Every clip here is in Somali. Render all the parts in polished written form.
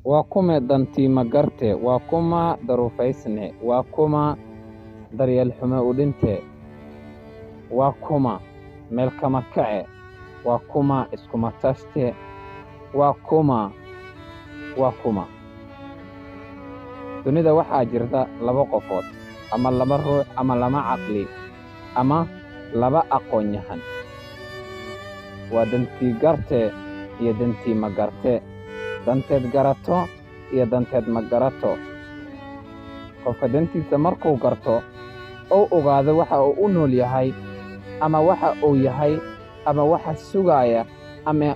Waa kuma dantii ma garte, waa kuma daruufaysne, waa kuma daryeel xume u dhinte, waa kuma meel kama kace, waa kuma iskuma tashte, waa kuma, waa kuma. Dunida waxaa jirta laba qofood ama laba ruux ama laba caqli ama laba aqoon-yahan. Waa dantii garte iyo dantii ma garte, danteed garato iyo danteed ma garato. Qofka dantiisa markuu garto oo ogaado waxa uu u nool yahay ama waxa uu yahay ama waxa sugaya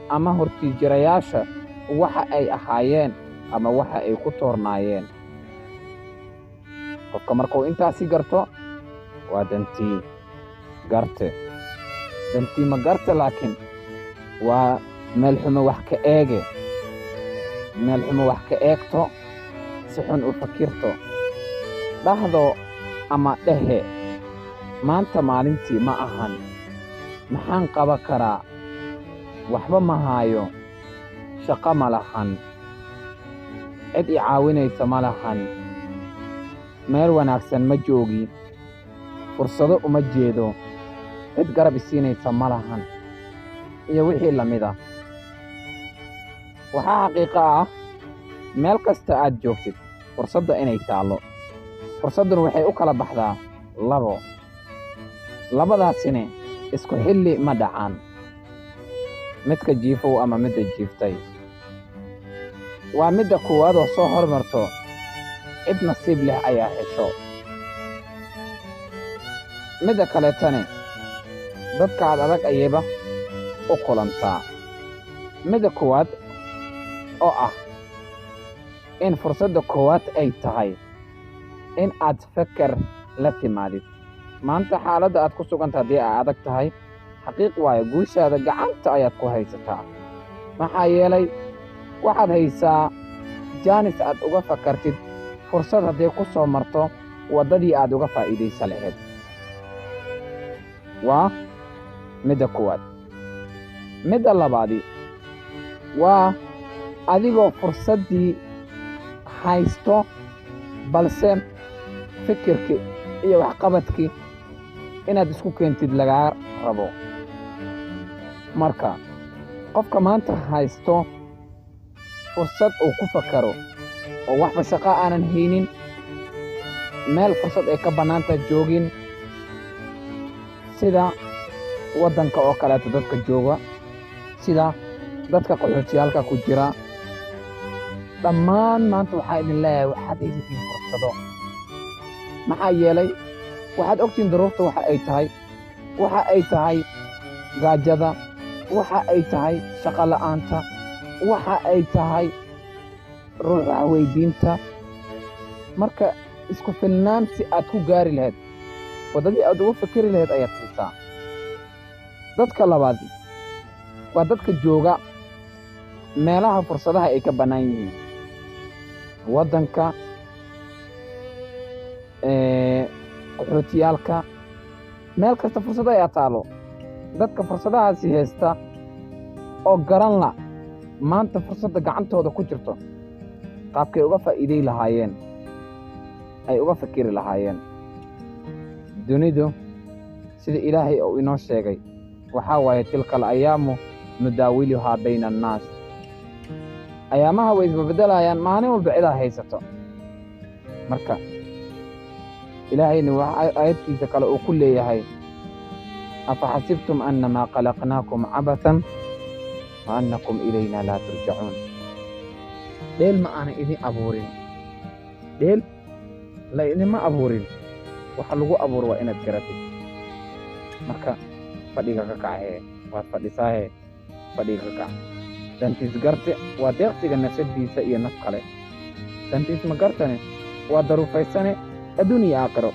ama hortiijirayaasha waxa ay ahaayeen ama waxa ay ku toornaayeen. Qofka markuu intaasi garto waa dantii garte. Dantii ma garte laakiin waa meel xumo wax ka eege, meel xumo wax ka eegto, si xun u fakirto, dhahdo ama dhehe maanta maalintii ma ahan, maxaan qaban karaa, waxba ma haayo, shaqo ma lahan, cid i caawinaysa ma lahan, meel wanaagsan ma joogi, fursado uma jeedo, cid garab i siinaysa ma lahan, iyo wixii la mid ah. Waxaa xaqiiqo ah meel kasta aad joogtid fursadda inay taallo. Fursadduna waxay u kala baxdaa labo. Labadaasina isku xilli ma dhacaan. Midka jiifow ama midda jiiftay. Waa midda koowaad oo soo hormarto, cid nasiib leh ayaa hesho. Midda kaleetana dadka ad adag ayayba u kulantaa. Midda koowaad oo ah in fursadda koowaad ay tahay in aad fakar la timaadid. Maanta xaaladda aad ku suganta haddii ay adag tahay, xaqiiq waayo guushaada gacanta ayaad ku haysataa. Maxaa yeelay waxaad haysaa jaanis aad uga fakartid fursad haddii ku soo marto waddadii aad uga faa'iidaysan lahayd. Waa midda koowaad. Midda labaadi waa adigoo fursaddii haysto balse fikirkii iyo waxqabadkii inaad isku keentid lagaa rabo. Marka qofka maanta haysto fursad uu ku fakaro oo waxba shaqo aanan haynin, meel fursad ay ka bannaanta joogin, sida waddanka oo kaleeto dadka jooga, sida dadka qaxootiyaalka ku jira, dhammaan maanta waxaa idin leeyahay waxaad haysatiin fursado. Maxaa yeelay waxaad ogtiin duruufta waxa ay tahay, waxa ay tahay gaajada, waxa ay tahay shaqo la'aanta, waxa ay tahay ruux wax weydiinta. Marka isku filnaan si aad ku gaari lahayd waddadii aad uga fikiri lahayd ayaad haysaa. Dadka labaad waa dadka jooga meelaha fursadaha ay ka bannaan yihiin, waddanka, qaxootiyaalka, meel kasta fursado ayaa taalo. Dadka fursadahaasi haysta oo garan la maanta fursadda gacantooda ku jirto qaabkay uga faa'iiday lahaayeen, ay uga fikiri lahaayeen. Dunidu sida Ilaahay uu inoo sheegay waxaa waaye tilka al-ayaamu nudaawiluhaa bayna annaas. Ayaamaha way isbabeddelayaan, maalin walba cidaa haysato. Marka Ilaahayna waxa aayadkiisa kale uu ku leeyahay afaxasibtum annamaa khalaqnaakum cabathan wa annakum ilaynaa laa turjacuun. Dheel ma aanan idin abuurin, dheel la idinma abuurin, waxa lagu abuuro waa inaad garatid. Marka fadhiga ka kacee, waad fadhisaahe, fadhiga ka kac. Dantiis garte waa deeqsiga nafsadiisa iyo naf kale. Dantiis ma gartane waa daruufaysane adduun iyo aakhiro.